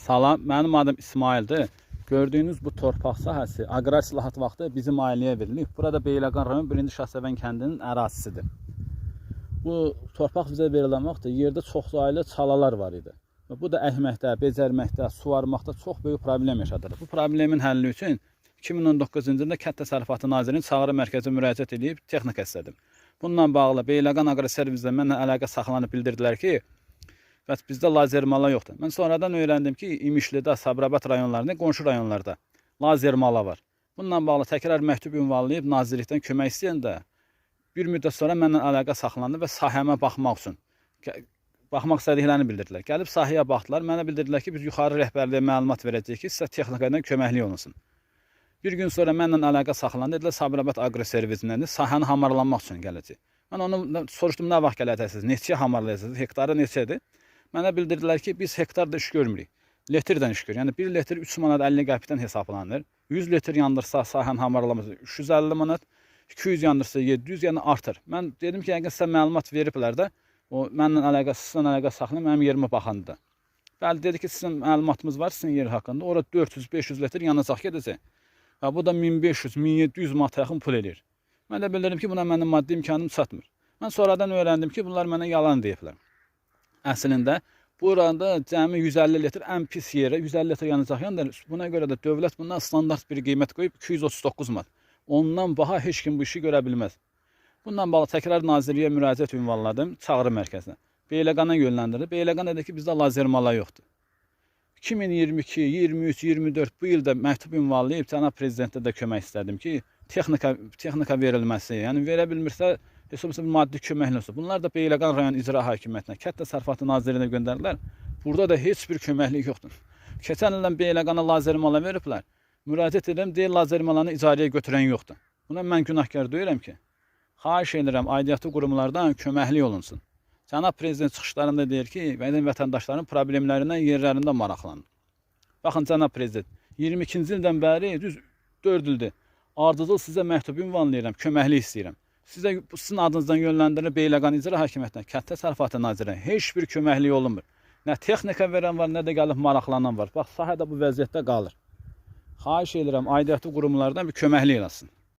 Salam, mənim adım İsmaildir. Gördüyünüz bu torpaq sahəsi aqrar islahat vaxtı bizim ailəyə verilib. Burada Beyləqan rayon 1-ci Şahsevən kəndinin ərazisidir. Bu torpaq bizə verilən vaxtı yerdə çoxsaylı çalalar var idi. Və bu da əkməkdə, becərməkdə, suvarmaqda çox böyük problem yaşadırdı. Bu problemin həlli üçün 2019-cu ildə Kənd Təsərrüfatı Nazirliyinin çağrı mərkəzinə müraciət edib texnika istədim. Bununla bağlı Beyləqan Aqroservislə mənlə əlaqə saxlanıb bildirdilər ki, bəs bizdə lazermala yoxdur. Mən sonradan öyrəndim ki, İmişlidə, Sabirabad rayonlarında, qonşu rayonlarda lazermala var. Bununla bağlı təkrar məktub ünvanlayıb nazirlikdən kömək istəyəndə bir müddət sonra mənlə əlaqə saxlandı və sahəmə baxmaq üçün baxmaq istədiklərini bildirdilər. Gəlib sahəyə baxdılar. Mənə bildirdilər ki, biz yuxarı rəhbərliyə məlumat verəcəyik ki, sizə texnika ilə köməklik olunsun. Bir gün sonra mənlə əlaqə saxlandı. Dedilər Sabirabad Aqroservisindəndir. Sahəni hamarlanmaq üçün gələcək. Mən onu soruşdum, nə vaxt gələcəksiniz? Neçəyə hamarlayacaqsınız? Hektarı neçədir? Mənə bildirdilər ki, biz hektarda iş görmürük. Litrdən iş görürük. Yəni 1 litr 3 manat 50 qəpikdən hesablanır. 100 litr yandırsa sahənin hamarlaması 350 manat, 200 yandırsa 700, yəni artır. Mən dedim ki, yəqin sizə məlumat veriblər də. O mənlə əlaqə, sizlə əlaqə saxlayın, mənim yerimə baxanda. Bəli, dedi ki, sizin məlumatımız var sizin yer haqqında. Ora 400-500 litr yanacaq gedəcək. Və bu da 1500-1700 manata yaxın pul eləyir. Mən də bildirdim ki, buna mənim maddi imkanım çatmır. Mən sonradan öyrəndim ki, bunlar mənə yalan deyiblər. Əslində burada cəmi 150 litr ən pis yerə 150 litr yanacaq yandır. Buna görə də dövlət bundan standart bir qiymət qoyub 239 manat. Ondan baha heç kim bu işi görə bilməz. Bundan bağlı təkrar nazirliyə müraciət ünvanladım çağrı mərkəzinə. Beyləqana yönləndirdi. Beyləqan dedi ki, bizdə lazermala yoxdur. 2022, 23, 24 bu ildə məktub ünvanlayıb cənab prezidentə də kömək istədim ki, texnika verilməsi, yəni verə bilmirsə, heç olmasa bir maddi köməklə olsun. Bunlar da Beyləqan rayon icra hakimiyyətinə, Kənd Təsərrüfatı Nazirliyinə göndərdilər. Burada da heç bir köməklik yoxdur. Keçən ildən Beyləqana lazermala veriblər. Müraciət edirəm, deyir lazermalanı icarəyə götürən yoxdur. Buna mən günahkar deyirəm ki, xahiş edirəm aidiyyatı qurumlardan köməklik olunsun. Cənab prezident çıxışlarında deyir ki, vətəndaşların problemlərindən yerlərində maraqlanır. Baxın cənab prezident, 22-ci ildən bəri düz 4 ildir. Ardıcıl sizə məktub ünvanlayıram, köməklik istəyirəm. Sizə sizin adınızdan yönləndirilir Beyləqan İcra Hakimiyyətinə, Kənd Təsərrüfatı Nazirliyinə. Heç bir köməklik olunmur. Nə texnika verən var, nə də gəlib maraqlanan var. Bax, sahədə bu vəziyyətdə qalır. Xahiş edirəm aidiyyatı qurumlardan bir köməklik eləsin.